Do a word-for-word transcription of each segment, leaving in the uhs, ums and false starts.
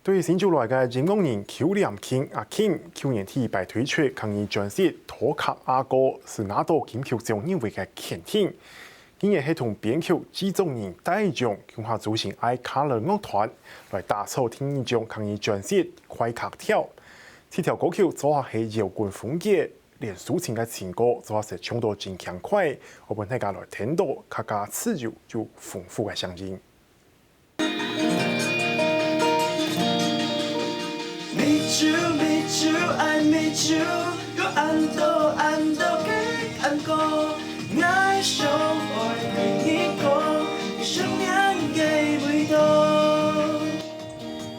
對新竹來个音樂人邱念卿阿卿，舊年第一擺推出客語專輯《討闔阿哥》，就拿到金曲獎入圍个肯定。今年係同編曲、製作人戴勇共下組成I Color樂團，來打造第二張客語專輯《怪客跳》。這條歌曲做下係搖滾風格，連抒情个情歌做下係唱到真輕快，𠊎分大家來聽到客家自由又豐富个聲音。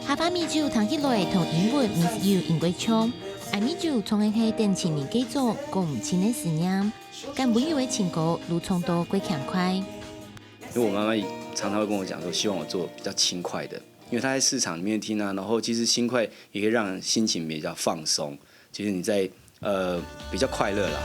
客話Miss You聽起來同英文Miss You應該像，I Miss You唱个係等情人該種講毋盡个思念，敢溫柔个情歌，愈唱到過輕快。 因為我媽媽常常會跟我講說，希望我做比較輕快的，因為她在市場裡面聽啊，然後其實輕快也可以讓人心情比較放鬆，其實你在呃比較快樂啦。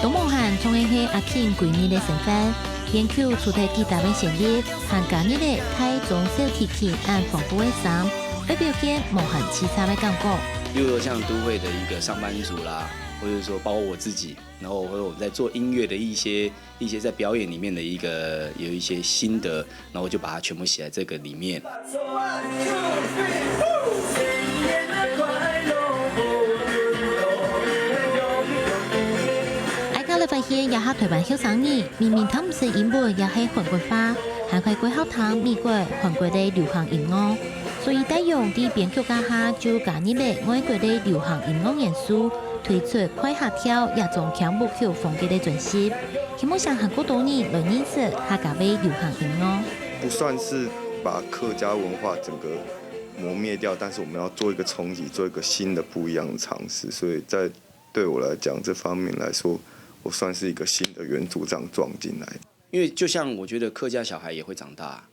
多無閒唱个係阿卿歸日个生活，編曲除忒吉他个旋律，還加入了大中小提琴恁豐富个聲， 會表現無閒淰淰个感覺。例如說像都會的一個上班族啦，或者說包括我自己，然後或者我們在做音樂的一些一些在表演裡面的一個有一些心得，然後我就把它全部寫在這個裡面。大家來發現，這下臺灣後生人明明聽毋識英文也係韓國話，還會過好聽美國、韓國个流行音樂。 所以戴勇在編曲該下就加入了外國个流行音樂元素，推出怪客跳這種輕舞曲風格个專輯，希望想還過多人來認識客家个流行音樂。不算是把客家文化整個磨滅掉，但是我們要做一個衝擊，做一個新的不一樣的嘗試。所以在對我來講，這方面來說，我算是一個新的元素這樣裝進來。因為就像我覺得客家小孩也會長大，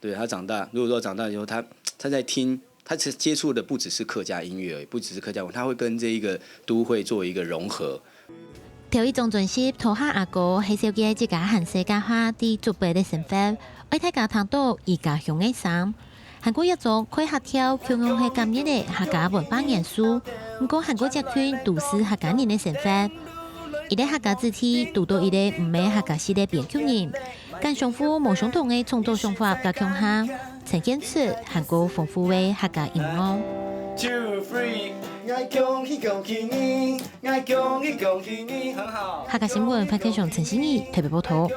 對，他長大，如果說長大以後，他他在聽，他其實接觸的不只是客家音樂而已，不只是客家文，他會跟這一個都會做一個融合。頭一張專輯《討闔阿哥》係紹介自家還細該下在竹北个生活，愛大家聽到佢家鄉个聲。還過這張怪客跳共樣係加入了客家文化元素，毋過還過接近都市客家人个生活。一個客家子弟堵到一個毋係客家籍个編曲人， 敢相互無相同个創作想法佮共下，呈現出還過豐富个客家音樂。Two, three，愛恭喜恭喜你，愛恭喜恭喜你，很好。客家新聞，范克雄、陳心怡，台北報導。